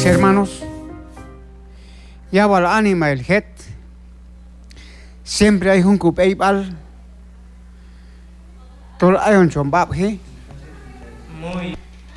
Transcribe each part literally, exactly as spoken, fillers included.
Hermanos, ya wal animahil jet, siempre ay jun kob'eyb'al tol ayon chon b'ab'ji.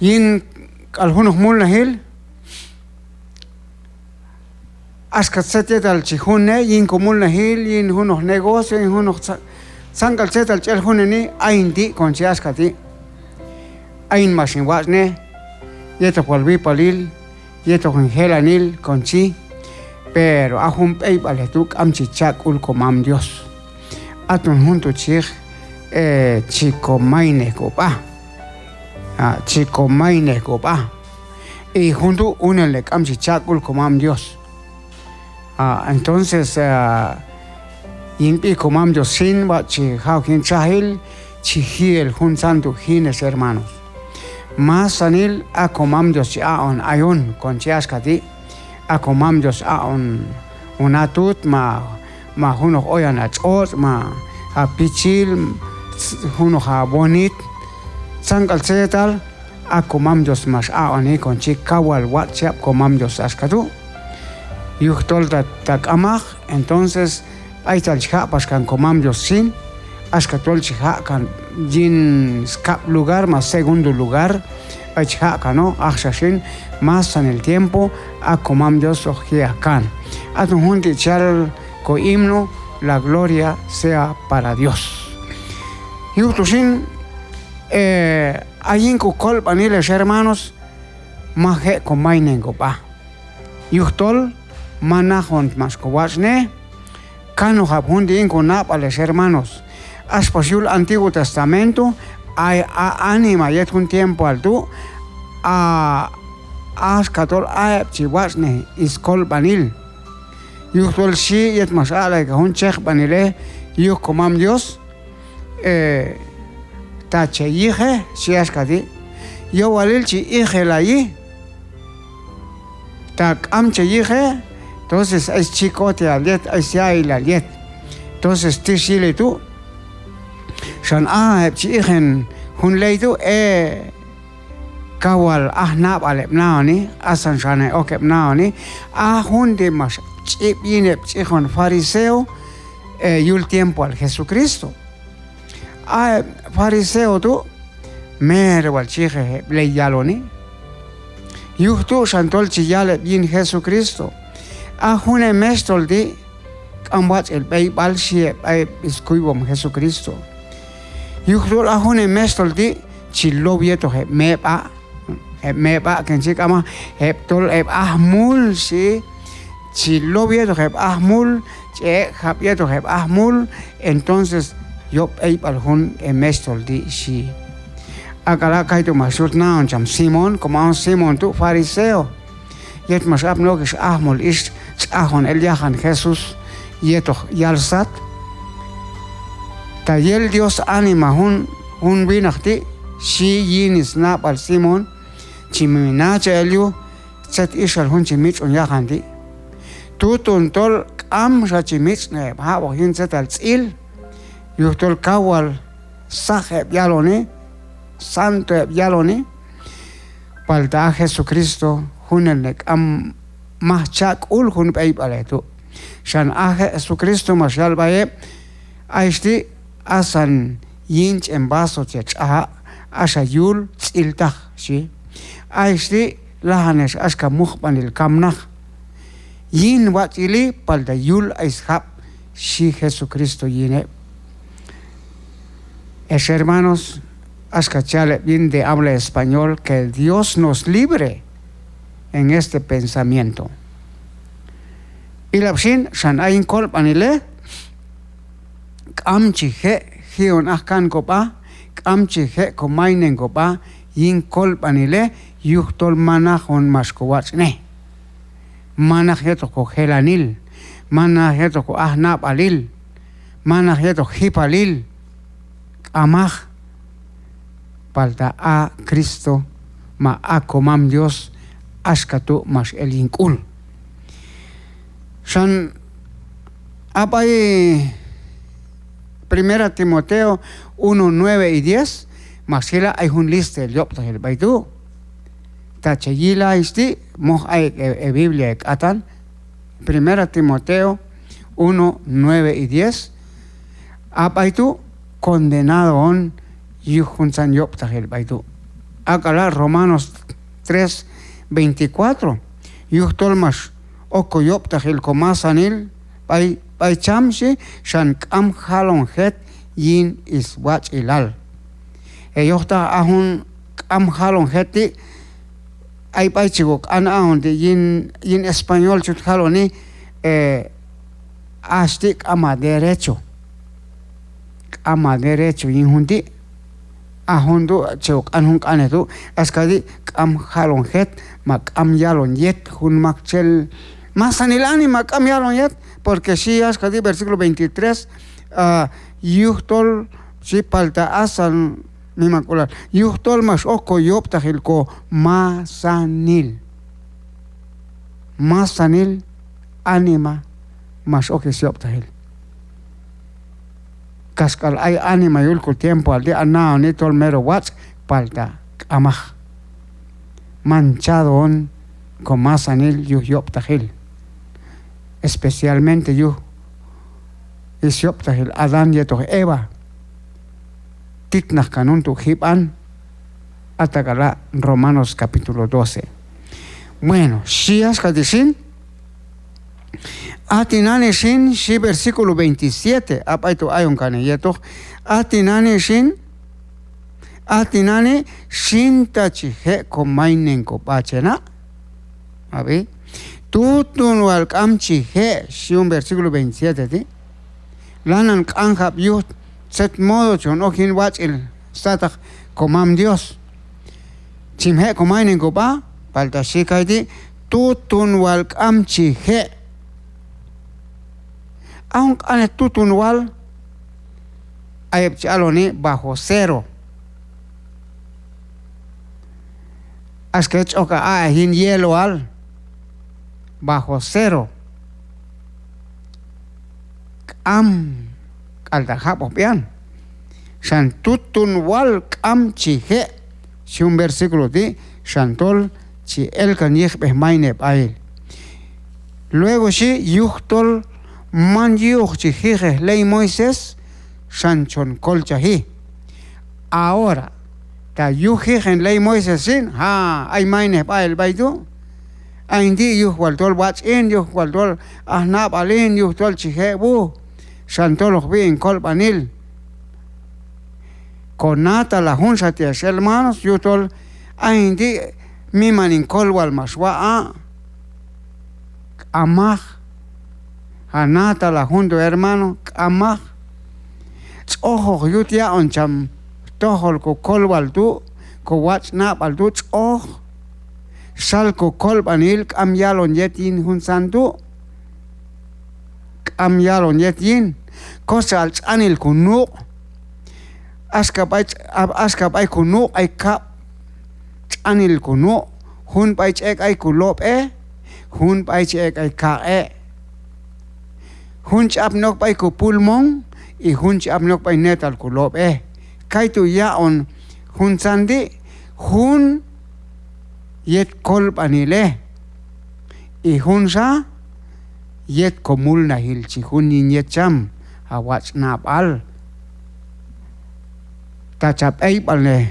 Yin k'al junoq mulnajil, axka tzet yetal chi junnej, yin komulnajil, yin junoq negocio, yin junoq tza-, tzan k'al tzetal chi el juneni, ayin ti' kon chi axka ti'. Ayin max hin watx'nej yetoq wal wipalil, yetoq hin jelanil kon chi, pero a jun b'eyb'alej tu' k'am chi cha' sk'ul komam Dios. Aton jun tu' chi yiq, eh, chi komaynej kob'a. Ah, chi komaynej kob'a. Y jun tu' junelnej k'am chi cha' sk'ul komam Dios. Ah, entonces, ah, yin sb'i komam Dios xin, watx' chi ja'ok yin txajil, chi ji' el juntzan tu' jin, ex hermanos. Masanil a komam Dios chi aq'on ayon kon chi axka ti'. A komam Dios aq'on jun a tut, ma, ma junoq oyan a tx'otx', ma a pichil, junoq a wonit, tzan k'al tzetal, a komam Dios max aq'oni kon chi. Kaw wal watx' chi ab' komam Dios axka tu'. Yujtol ta, ta k'amaq, entonces b'aytal chi jaq' pax kan komam Dios xin, axka tol chi jaq' kan yin skab' lugar ma segundo lugar, b'ay chi jaq' kan, no, ajxa xin, masanil tiempo a komam Dios hoq ji' aj kan. Aton jun ti' chi yal ko himno, La gloria sea para Dios. Yuj tu xin, eh, a yin kokolb'anil, ex hermanos, maj je' komaynen kob'a. Yujtol manaq on max kowatx'nej. Kanoqab' jun ti' yin konab'al, ex hermanos. Ax pax yul Antiguo Testamento, ay a anima yet jun tiempoal tu', a, axka tol a heb' chi watx'nej skolb'anil. Yujtol xhi yet max aq'lay kan jun chekb'anilej yuj komam Dios, eh, ta che yiqej, xhi axka ti'. Yowalil chi iqelayi. Ta k'am che yiqej, entonces ay schikoteal yet, ay sya'ilal yet. Entonces tix yili tu'. Xan a heb' chi iqen jun ley tu', eh, kaw wal aj nab'al heb' naoni, asan xanej ok heb' naoni. A jun ti' max ch'ib' yin heb' ch'ijon fariseo, eh, yul tiempoal Jesucristo. A heb' fariseo tu' mero wal chi iqej heb' ley yaloni. Yuj tu' xan tol chi yal heb' yin Jesucristo. A jun hemexhtol ti' k'am watx'il b'eyb'al, xhi heb' b'ay heb' skuywom Jesucristo. Yujtol a jun hemexhtol ti' chi low yetoq heb' meb'a', heb' meb'a' kin chi k'amaq, heb' tol heb' ajmul, xhi. Chi low yetoq heb' ajmul, chi ek'jab' yetoq heb' ajmul, entonces yob' b'eyb'al jun hemexhtol ti', xhi. Ak'ala' kaytu' max yut naon cham Simón, como a jun Simón tu' fariseo. Yet max apni ok ix ajmul ix tx'ajon el yajan Jesús yetoq yal sat. Ta yel Dios anima jun, jun winaq ti', xhi yin snab'al Simón, chi mi nachaj el yuj tzet ixal jun chi mitx'on yajan ti'. Tuton tol k'amxa chi mitx'nej heb' jab'oq yin tzetal tz'il, yujtol kaw wal saq heb' yaloni, santo heb' yaloni, palta a Jesucristo junelnej k'am maj cha' sk'ul jun b'eyb'alej tu'. Xan a Jesucristo max yal b'ay heb': Ayex ti' asan yin ch'en vaso che tx'aja', axa yul tz'iltaq, xhi. Ayex ti' lajan ex axka muqb'anil kamnaq. Yin watx'ili, palta yul ay sjab', xhi Jesucristo yin heb'. Ex hermanos, axka chi yal heb' yin de habla español, que Dios nos libre en este pensamiento. Ilab' xin, xan a yin kolb'anilej k'am chi je' ji'on aj kan kob'a, k'am chi je' komaynen kob'a yin kolb'anilej, yujtol manaq on max kowatx'nej. Manaq yetoq kojelanil, manaq yetoq ko ajnab'alil, manaq yetoq jipalil, k'amaq. Palta a Cristo, ma a komam Dios, axka tu' max el yin k'ul. Xan a b'ay Primera Timoteo uno, nueve y diez, max jila' ay jun lista el yob'taqil b'ay tu'. Ta che yila ix ti', moj ayek' e, e Biblia e k'atan, Primera Timoteo uno, nueve y diez, a b'ay tu' condenado on yuj juntzan yob'taqil b'ay tu'. Ak'ala' Romanos tres veinticuatro, yujtol max ok ko yob'taqil ko masanil b'ay, b'ay cham xhi, xan k'am jalon jet yin swatx'ilal. E yojtaq a jun k'am jalon jet ti', ay b'ay chi ko q'an a jun ti' yin, yin español chut jaloni, e, ax ti' k'am a derecho. K'am a derecho yin jun ti'. A jun tu' che ko q'an jun q'anej tu', axka ti' k'am jalon jet, ma k'am yalon yet jun maktxel masanil anima, k'am yalon yet, porque xhi axka ti' versículo veintitrés, a, yujtol xhi palta asan mimank'ulal, yujtol max ok ko yob'taqil ko masanil. Masanil anima max ok syob'taqil. Kaxk'al ay anima yul ko tiempoal ti' a naoni tol mero watx', palta k'amaj. Manchado on ko masanil yuj yob'taqil, especialmente yuj syob'taqil Adán yetoq Eva. Titnaq kan jun tu' jib'an, a tak'ala' Romanos capítulo doce. Bueno, xhi axka ti' xin, a tinani' xin, xhi versículo veintisiete, a b'ay tu' ayon kan heyetoq, a tinani' xin, a tinani' xin ta chi je' ko maynen ko b'a che na'. Ab'i, tutun wal k'am chi je', xhi jun versículo veintisiete ti'. Lanan q'anjab' yuj tzet modo chon ok yin watx'il sataq ko mam Dios. Chim je' ko maynen ko b'a, palta xhi kayti', tutun wal k'am chi je'. A jun q'anej tutun wal, a heb' chi aloni bajo cero. Axka ch'ok a a'ej yin hieloal, bajo cero. K'am k'al ta' jab'oq b'ian. Xan tutun wal k'am chi je', xhi jun versículo ti', xan tol chi el kan yiqb'ej mayneb'ahil. Luego xhi, yujtol man yujoq chi jiqej ley Moisés, xan chon kolchaji. Ahora, ta yuj jiqen ley Moisés xin, ha, ay maynejb'ahil b'ay tu'. Ayin ti' yuj wal tol watx' hin, yuj wal tol aj nab'al hin, yujtol chi je' wuj, xan tol hoq wi' hin kolb'anil. Ko natal a junxa ti' ex hermanos, yujtol ayin ti' miman hin kolwal max wa'a'. K'amaj. Ha natal a jun tu' hermano, k'amaj. Tx'ojoq yut yaq'on cham tojol ko kolwal tu', ko watx' nab'al tu', tx'oj. Xal ko kolb'anil k'am yalon yet yin juntzan tu'. K'am yalon yet yin. Koch chal tx'anil ko nuq'. Axka b'ay, axka b'ay ko nuq' ay kab' tx'anil ko nuq', jun b'ay chi ek' ay ko lob'ej, jun b'ay chi ek' ay kaq'e'. Jun chi apni ok b'ay ko pulmón, y jun chi apni ok b'ay netal ko lob'ej. Kaytu' yaq'on juntzan ti', jun yet kolb'anilej, y junxa yet ko mulnajil chi jun yin yet cham, ha watx' nab'al. Ta cha b'eyb'alnej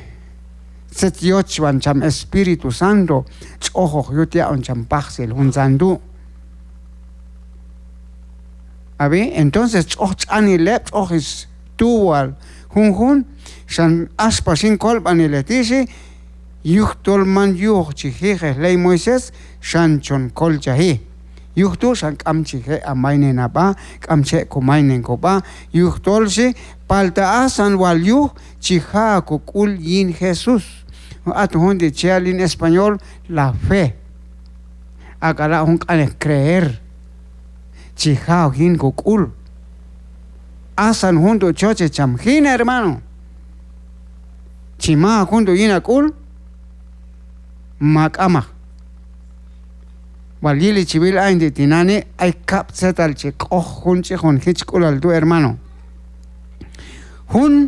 tzet yochwan cham Espíritu Santo, tx'ojoq yut yaq'on cham pajtzil juntzan tu'. Ab'i, entonces tx'oj tx'anil heb', tx'oj is tuwal junjun, xan ax pax yin kolb'anilej ti' xhi, yujtol man yujoq chi jiqej ley Moisés, xan chon kolchaji. Yuj tu' xan k'am chi je' ha maynen ha b'a, k'am chi je' ko maynen ko b'a, yujtol xhi, palta asan wal yuj chi ja' ko k'ul yin Jesús. Aton jun ti' chi yal yin español, la fe. Ak'ala' jun q'anej creer. Chi ja' ok yin ko k'ul. Asan jun tu' chochej cham jin, hermano. Chi maj ok jun tu' yin ha k'ul, ma k'amaj. Wal yili chi wil ayin ti' tinani', ay kab' tzetal chi q'oj jun ch'ijon jichk'ulal tu', hermano. Jun,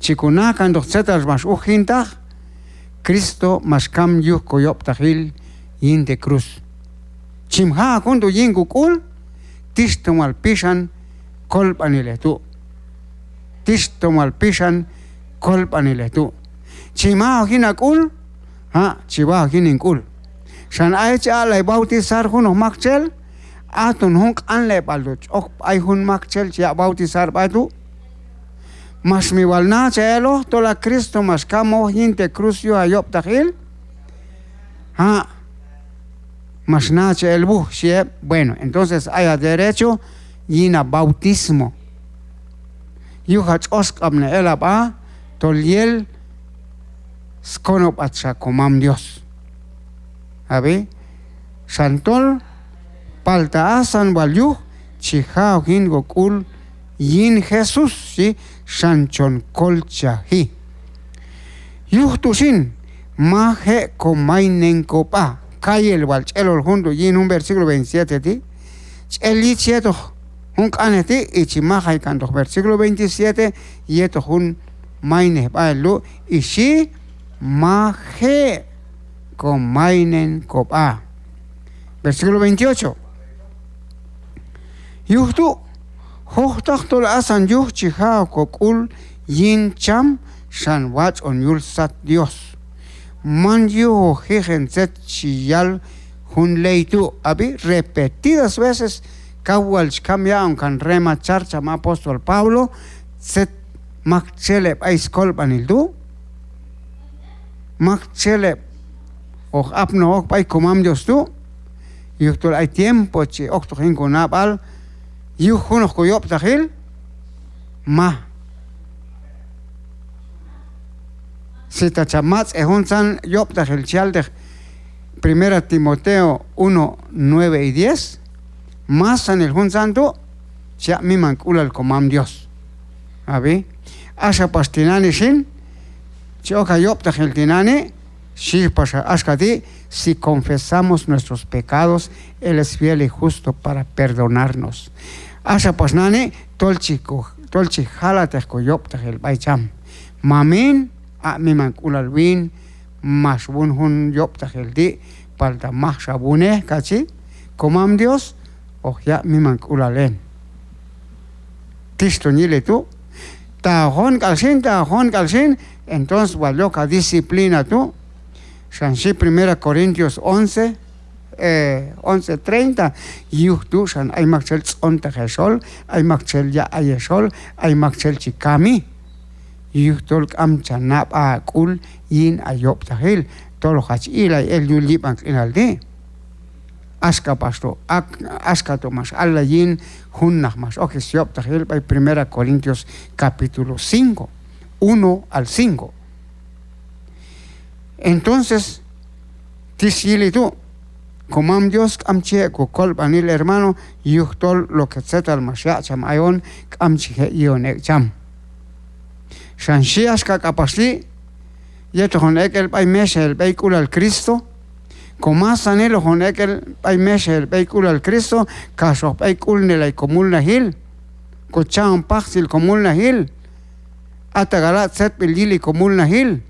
chi ko na kantoq tzetal max uj jintaq, Cristo max kam yuj koyob'taqil yin te' cruz. Chim ja' ok jun tu' yin kok'ul, tixton wal pixan kolb'anilej tu'. Tixton wal pixan kolb'anilej tu'. Chi majoq yin ha k'ul, ha', chi wajoq yin hin k'ul. Xan a yet chi aq'lay bautizar junoq maktxel, aton jun q'anleb'al tu' chi ok b'ay jun maktxel chi yaq' bautizar b'ay tu'. Max mi wal nachaj eloq tol a Cristo max kamoq yin te' cruz yuj ha yob'taqil. Ha', max nachaj el wuj, xhi heb'. Bueno, entonces ay ha derecho yin ha bautismo. Yuj ha tx'oxq'ab'nej el ha b'a tol yel skonob'atxa Komam Dios. Ab'i, xan tol palta asan wal yuj chi ja' ok yin kok'ul yin Jesús, xhi, xan chon kolchaji. Yuj tu' xin, maj je' komaynen kob'a. Kayel wal ch'el ol jun tu' yin jun versículo veintisiete ti', ch'el yich yetoq jun q'anej ti', y chi majay kantoq versículo veintisiete yetoq jun maynej b'a'el tu', y xhi, maj je' komaynen kob'a. Versículo veintiocho. Yuj tu', jojtaq tol asan yuj chi ja' ok kok'ul yin cham, xan watx' on yul sat Dios. Man yujoq jijen tzet chi yal jun ley tu'. Ab'i, repetidas veces kaw wal chi kam yaq'on kan remarcar cham apóstol Pablo tzet maktxel heb' ay skolb'anil tu'. Maktxel heb' hoq apnoq ok b'ay Komam Dios tu'. Yujtol ay tiempo chi oktoq yin konab'al yuj junoq koyob'taqil. Maj. Si ta cha matz'ej juntzan yob'taqil chi yalteq Primera Timoteo uno, nueve y diez, masanil juntzan tu' chi yaq' mimank'ulal Komam Dios. Ab'i, axa pax tinani' xin, chi ok ha yob'taqil tinani', xhi pax axka ti': "Si confesamos nuestros pecados, Él es fiel y justo para perdonarnos." Axa pax nani', tol chi ko-, tol chi jalateq koyob'taqil b'ay cham. Mamin, aq' mimank'ulal win, max wun jun yob'taqil ti', palta majxa wunej, kachi, Komam Dios hoq yaq' mimank'ulal en. Tixton yili tu'. Ta hoq on k'al xin, ta hoq on k'al xin, entonces wal yok ha disciplina tu'. Xan xhi Primera Corintios once, eh, once treinta, yuj tu' xan ay maktxel tz'ontaq hexol, ay maktxel yaq' ay hexol, ay maktxel chi kami. Yujtol k'am cha na' sb'a ha k'ul yin ha yob'taqil, tol hoq hach ilay el yul yib'an q'inal ti'. Axka pax tu', ak-, axka tu' max allay yin jun naq max ok syob'taqil b'ay Primera Corintios capítulo cinco, uno al cinco. Entonces, tix yili tu', Komam Dios k'am chi je' kokolb'anil, hermano, yujtol lo que tzetal max yaq' cham ayon, k'am chi je' yi'on ek' cham. Xan xhi axka k'apax ti': yet hoqon ek' el b'ay mexhel b'eyk'ulal Cristo, komasanil hoqon ek' el b'ay mexhel b'eyk'ulal Cristo, kax hoq b'eyk'ulnelay komulnajil, kocha'on pajtzil komulnajil, a ta k'ala' tzetb'il yili komulnajil,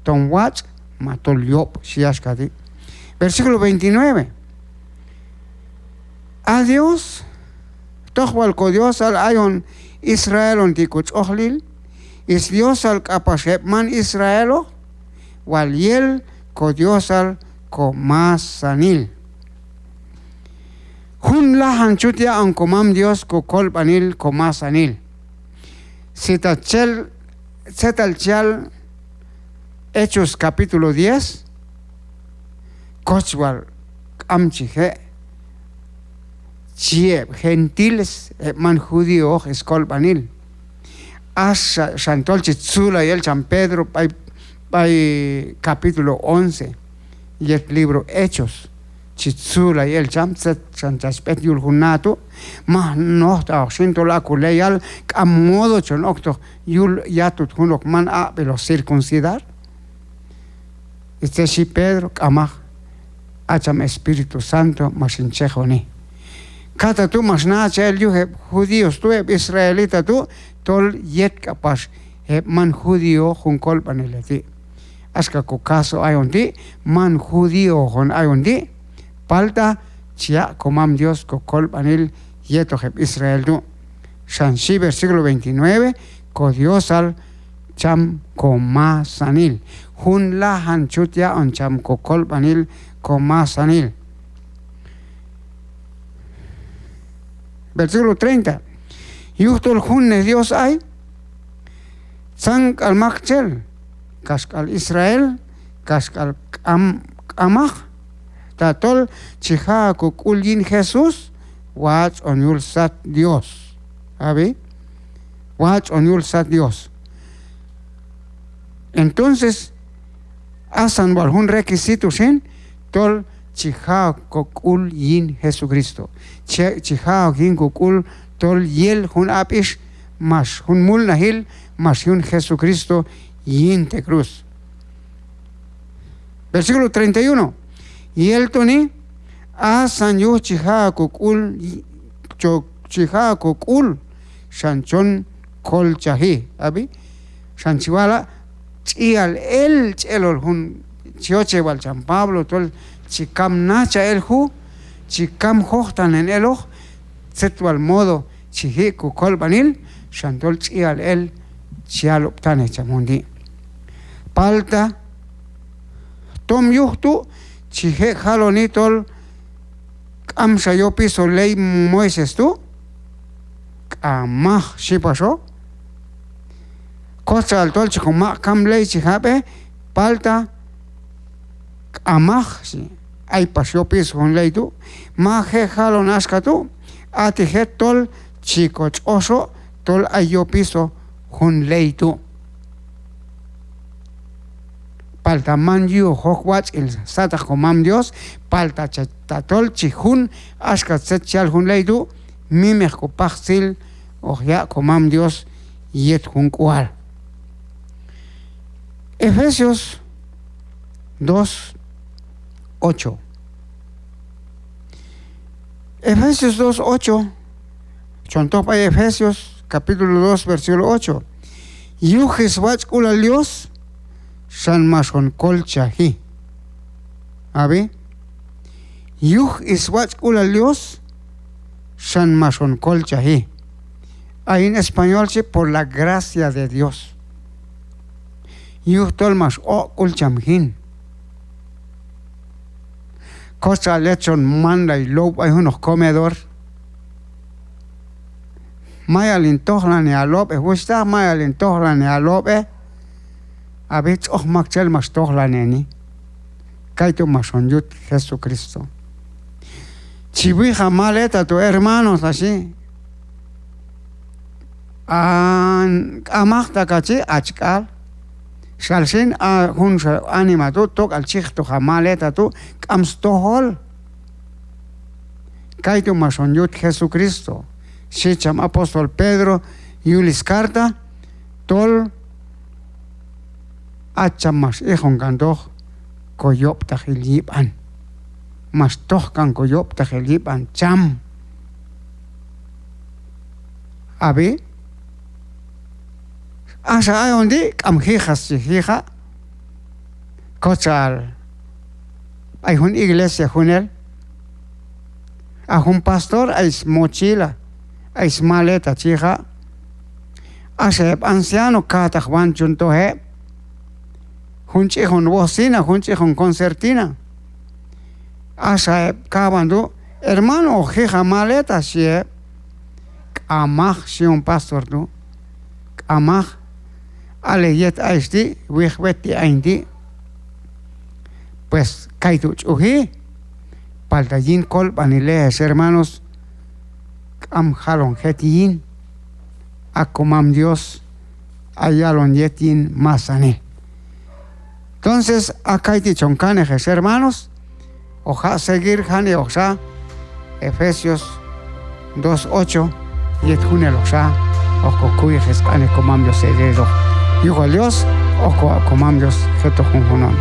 tom watx' ma tol yob', xhi axka ti'. Versículo veintinueve. A Dios, toq wal koDiosal ayon Israel on ti' kotx'oqlil, sDiosal k'apax heb' man Israeloq, wal yel koDiosal komasanil. Jun lajan chut yaq'on Komam Dios kokolb'anil komasanil. Si ta chel, tzetal chi yal Hechos capítulo diez, koch wal k'am chi je' chi heb' gentiles, heb' man judíooq skolb'anil. Axa xan tol chi tzulay el cham Pedro b'ay, b'ay capítulo once yet libro Hechos, chi tzulay el cham tzet xan chach b'et yul jun na tu'. Maj nojtaqoq xin tol a koleyal k'am modo chon oktoq yul yatut junoq man aq'b'iloq circuncidar. Tzet xhi Pedro: K'amaq, a cham Espíritu Santo max hin chejoni. Katatu' max nachaj el yuj heb' judíos tu', heb' israelita tu', tol yet k'apax heb' man judío jun kolb'anilej ti'. axka ko caso ayon ti', man judío hon ayon ti', palta chi yaq' komam Dios kokolb'anil yetoq heb' Israel tu'. Xan xhi versículo veintinueve, ko Diosal cham komasanil. Jun lajan chut yaq'on cham kokolb'anil komasanil. Versículo treinta. Yujtol junnej Dios ay, tzan k'al maktxel, kaxk'al Israel, kaxk'al k'am-, k'amaj, tatol chi ja' ok kok'ul yin Jesús, watx' on yul sat Dios. Ab'i, watx' on yul sat Dios. Entonces, asan wal jun requisito xin, tol chi ja' ok kok'ul yin Jesucristo. Chi, chi ja' ok yin kok'ul tol yel jun ab'ix max jun mulnajil max yun Jesucristo yin te' cruz. Versículo treinta y uno. Yel toni, asan yuj chi ja' ok kok'ul, cho-, chi ja' ok kok'ul, xan chon kolchaji, ab'i, xan chi wala', ch'ial el ch'elol jun, chi yoche wal cham Pablo tol chi kam nachaj el juj, chi kam jojtaqnen eloq, tzet wal modo chi ji' kokolb'anil, xan tol ch'ial el chi yalob'tanej cham jun ti'. Palta tom yuj tu' chi je' jaloni tol k'amxa yopiso ley Moisés tu', k'amaj xhi paxoq. Kotxal tol chi ko maq' kam ley chi jab'ej, palta k'amaj xhi, ay pax yopiso jun ley tu'. Maj je' jalon axka tu', a ti' jet tol chi ko tx'oxoq tol ay yopiso jun ley tu'. Palta man yujoq ok watx'il sataq komam Dios, palta cha tatol chi jun axka tzet chi yal jun ley tu', mimeq ko pajtzil oq yaq' komam Dios yet jun k'ual. Efesios dos ocho. Efesios dos ocho, chon toj b'ay Efesios capítulo dos, versículo ocho. Yuj swatx'k'ulal Dios, xan max on kolchaji. Ab'i, yuj swatx'k'ulal Dios, xan max on kolchaji. A yin español xhi, por la gracia de Dios. Yujtol max oq' k'ul cham jin. Kotxal yet chon manlay low b'ay junoq comedor, mayal hin tojlanej ha lob'ej wuxhtaq, mayal hin tojlanej ha lob'ej, ab'i, tx'oj maktxel max tojlaneni. Kaytu' max on yut Jesucristo. Chi wij ha maleta tu' hermanos, a xhi. A, k'amaj ta ka chi, hach k'al. Xal xin, a junxa anima tu' tok'al chi jitoj ha maleta tu', k'am stojol. Kaytu' max on yut Jesucristo, xhi cham apóstol Pedro yul scarta, tol a cham max iqon kantoq ko yob'taqil yib'an. Max toj kan ko yob'taqil yib'an cham. Ab'i, axa ayon ti' k'am jijatz chi jija'. Kotxal b'ay jun iglesia junel, a jun pastor ay smochila, ay smaleta chi jija'. Axa heb' anciano kajtaq wan chon toj heb'. Jun ch'ijon bocina, jun ch'ijon concertina. Axa heb' kawan tu': hermano, hoq jija' maleta, xhi heb'. K'amaj, xhi jun pastor tu'. K'amaj. Alej yet ayex ti', wij wet ti' ayin ti'. Pues kaytu' ch'uji. Palta yin kolb'anilej, ex hermanos, k'am jalon jet yin. A komam Dios a yalon yet yin masanil. Entonces a kayti' chon kanej, ex hermanos, hoq jaq' seguir janik'oqxa Efesios dos ocho, yet juneloqxa hoq kokuyej sq'anej komam Dios, ex hermanos. Yujwal Dios hoq kowab' komam Dios jetoq junjun on.